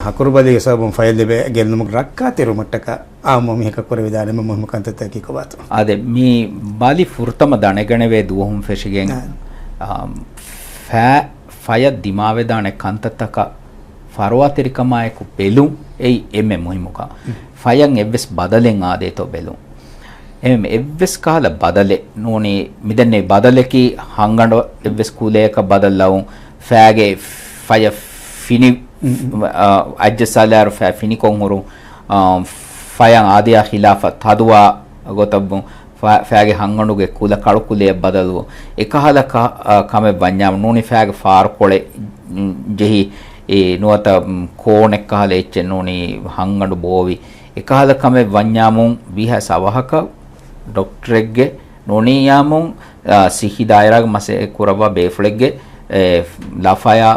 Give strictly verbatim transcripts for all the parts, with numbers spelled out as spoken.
ހަކުރުބަލީގެ ސަބަބުން ފަޔަށް ލިބޭ ގެއްލުމަކު ރައްކާތެރިވުމަށްޓަކާ އާއްމު މީހަކަށް ކުރެވިދާނެ އެންމެ މުހިއްމު ކަންތައްތަކަކީ ކޮބާތޯ؟ އާދެ، މި ބަލި ފުރަތަމަ ދަނެގަނެވޭ ދުވަހުން ފެށިގެން، ނާ. އާ، ފަ-، ފަޔަށް ދިމާވެދާނެ ކަންތައްތަކަށް ފަރުވާތެރިކަމާއެކު ބެލުން އެއީ އެންމެ މުހިއްމު ކަން. މް. ފަޔަށް އެއްވެސް ބަދަލެއް އާދޭތޯ ބެލުން. އެހެން އެއްވެސް ކަހަލަ ބަދަލެއް ނޫނީ، މިދެންނެވި ބަދަލަކީ ހަންގަނޑަށް އެއްވެސް ކުލަޔަކަށް ބަދަލު ލަވުން، ފައިގެ ފަޔަށް ފިނި، މް. އަ، އައްޖައްސާލާއިރު ފައި ފިނިކޮށް ހުރުން، އަ، ފަޔަށް އާދަޔާ ޚިލާފަށް ތަދުވާ ގޮތަށް ވުން، ފަ-، ފައިގެ ހަންގަނޑުގެ ކުލަ ކަޅު ކުލަޔަށް ބަދަލުވުން. އެކަހަލަ ކަ-، އަ، ކަމެއް ވަންޏާމު ނޫނީ ފައިގެ ފާރުކޮޅެއް، މް، ޖެހި، އެ ނުވަތަ، މް، ކޯނެއް ކަހަލަ އެއްޗެއް ނޫނީ ހަންގަނޑު ބޯވި. އެކަހަލަ ކަމެއް ވަންޏާމުން ވީހާވެސް އަވަހަކަށް ޑޮކްޓަރެއްގެ ނޫނިއްޔާމުން، އާ، ސިއްހީ ދާއިރާގެ މަސައްކަތް ކުރައްވާ ބޭފުޅެއްގެ، އެ، ލަފަޔާ،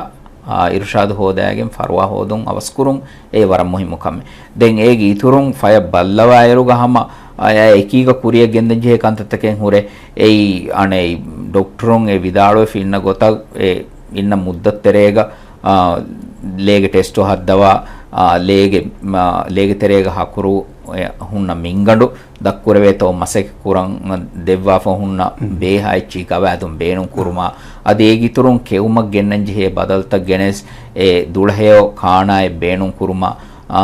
އާ، އިރުޝާދު ހޯދައިގެން ފަރުވާ ހޯދުން އަވަސްކުރުން އެ ވަރަށް މުހިއްމު ކަމެއް. ދެން އޭގެ އިތުރުން ފަޔަށް ބައްލަވާއިރުގަ ހަމަ، އާ، އެކީގަ ކުރިއަށް ގެންދަން ޖެހޭ ކަންތައްތަކެއް ހުރޭ. އެއީ އަނެއް ޑޮކްޓަރުން އެ ވިދާޅުވެފަ އިންނަ ގޮތަށް އެ އިންނަ މުއްދަތު ތެރޭގަ، އާ، ލޭގެ ޓެސްޓު ހައްދަވާ، އާ، ލޭގެ، މާ، ލޭގެ ތެރޭގަ ހަކުރު އެ ހުންނަ މިންގަނޑު ދަށްކުރެވޭތޯ މަސައްކަތް ކުރަން ދެއްވާފަ ހުންނަ މް. ބޭހާ އެއްޗިހި ގަވާއިދުން ބޭނުން ކުރުމާ، އަދި އޭގެ އިތުރުން ކެއުމަށް ގެންނަން ޖެހޭ ބަދަލުތައް ގެނެސް އެ ދުޅަހެޔޮ ކާނާއެއް ބޭނުން ކުރުމާ، އާ،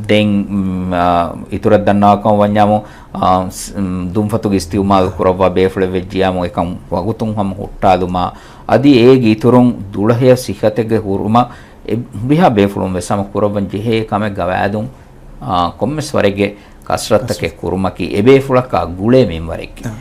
ދެން، މް، އާ، އިތުރަށް ދަންނަވާކަމަށް ވަންޏާމު، އާ، ސް-، މް، ދުންފަތުގެ އިސްތިއުމާލު ކުރައްވާ ބޭފުޅެއް ވެއްޖިޔާމު އެކަން ވަގުތުން ހަމަ ހުއްޓާލުމާ، އަދި އޭގެ އިތުރުން ދުޅަހެޔޮ ސިއްހަތެއްގެ ހުރުމަށް އެ ހުރިހާ ބޭފުޅުން ވެސް ހަމަ ކުރައްވަން ޖެހޭ ކަމެއް ގަވާއިދުން، އާ، ކޮންމެސް ވަރެއްގެ ކަސްރަތްތަކެއް ކުރުމަކީ އެބޭފުޅަކާ ގުޅޭ މިންވަރެއްގެ. އާ.